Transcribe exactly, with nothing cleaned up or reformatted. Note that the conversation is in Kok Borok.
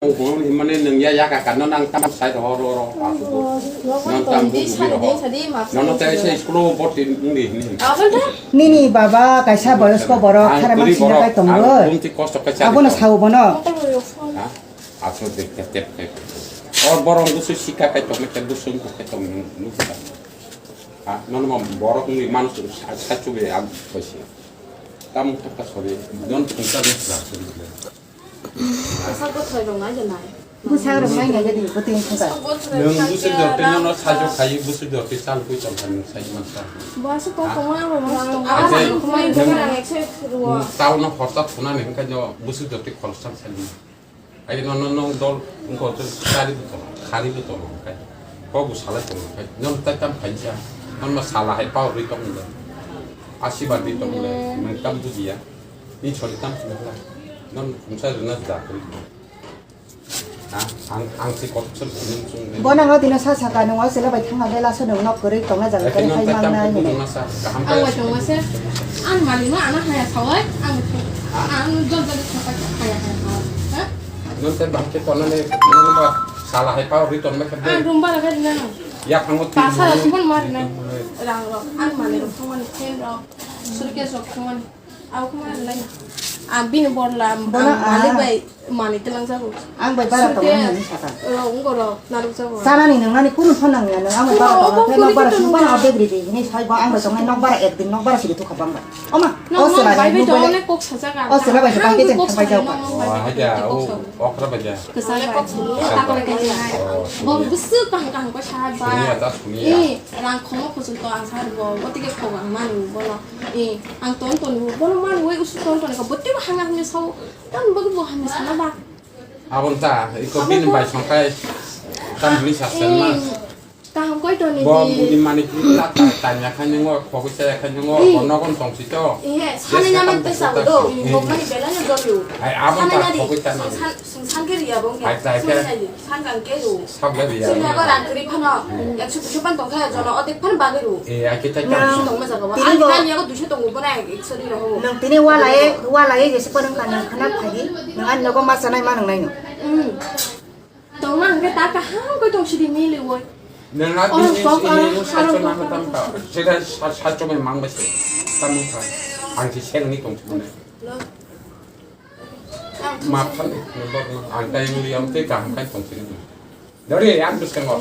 Himani nung ya yaka ka no nang tam sai ro ro ro. Nang tam bu bu ro. Nono te se school o boti ngi ni. Nini baba kaisa boyosko borok khara mang sina kai tongo. Bumti kosto kai cha. Abono sao bono. Ha? Aso de te te te. Or borong busu sika kai tong ke busu ko kai tong nu ka. Ha? Nono ma borok ni man sa chu be ag koisi. Tam tak ka sori. Non thungsa ni sa sori. Asa bothoi rok nai de nai. Bwsarok nai nai de bwtwi wngkha. Nwng bwswk jotwi nono sajwk khai, bwswk jotwi chal kwi tong kha nwng sai mansa. Bo asa kok koma bo ma. Asa nwng koma nwng nwng nwng tal no horta thuna ni hwnkha no bwswk jotwi khoroksa sai. Ai no no no dol wngkha to sari bo tong, khari bo tong khai. Kok bo salai tong khai. Non tai tam khai sa. Non ma sala hai pau ri tong le. Asi ba ri tong le. Nwng tam bujiya. Ni chori tam sung kha. Non khumsa rwna da kri. Ha? Ang, ang si kok sel kuning sung le. Bono ngo dino sa saka nung o sila bai thang a bela so nung nok kwrwi tongna jaga kari hai mang nai. Nung na sa kaham. Ang bai tongma se. Ang mali no ana haya sawai. Ang ang jol jol sa haya haya. Ha? Non te bang ke tona le nung ba sala hai pau ri ton ma khe. Ang rumba la kari na. Ya phang o ti. Pasa la subon mar na. Rang ro. Ang mali ro phang ni ken ro. Surke sok phang ni. Ang kuma lai. Ang bini borla, bono ang malik ah. Bai mani telang jago. Ang bai bara tongo hinwi saka. Ro, ungko ro, naruk jago. Sanani nang nani kunu phone nang ya nang ang bai bara tongo. Obo khe nok bara sing bana update ridi hinwi sai ba ang bai tongo nok bara ek din nok bara sigi thukha bang bai. Oma, no, o no, sela bai bai bai bai bai. Kok sajaga. O sela bai bai bai bai bai. Wah, haja, o okra bai ja. Kesal bai. Takole kok sini. Bo busu kahang kahang ko sahat ba. Suni ya, ta suni ya. Eh, rang khomo khusum to ang sar bo. Botike khok ang manu bono. Eh, ang ton ton bo. Bono manu wai usu ton ton ka botte bo hanga hanga sao. Tam bo bo hanga sana ba. Abon ta, iko bin bai songkai. Tam bini sasen ma. Eh, kaham koi to ni. Bo bini mani kila ta tanya khanyo ngo, khogoi saya khanyo ngo, eh. Bo nogon tongsi to. Eh, sana nyaman pesa do. Nok mani belanya do. Ai, abon ta khogoi ta na. Sing san khe riya bo wngkha. Hai, hai, sing hai. San kang khe ru. Sab le riya. Sing ha ko rang kri phano. Hmm. Ekso duiso pan tong kha jono otek phan bagwi ru. Eh, ai khe tai. Nang tong ma jaga ba. Tini ani bo kali yago duiso tong bo na ekso ni roho. Nang tini wala e, wala e jese panang ka nang khana phagi. Nang ani nogo ma sanai ma nang nai no. Hmm. Tong ma hwnkhe ta kaham koi tong sidi mili woi. Nang a oro bini kok ini aro aro sacho kok nang aro tam kok. Ka. Sida sa-, sacho mai mang ba se. Tam kha. Ang si sel ni tong sini. Lo. Maaf kali, nomor no, ang tai muli am te kaham kai tong sini. Dori, ang bwskango.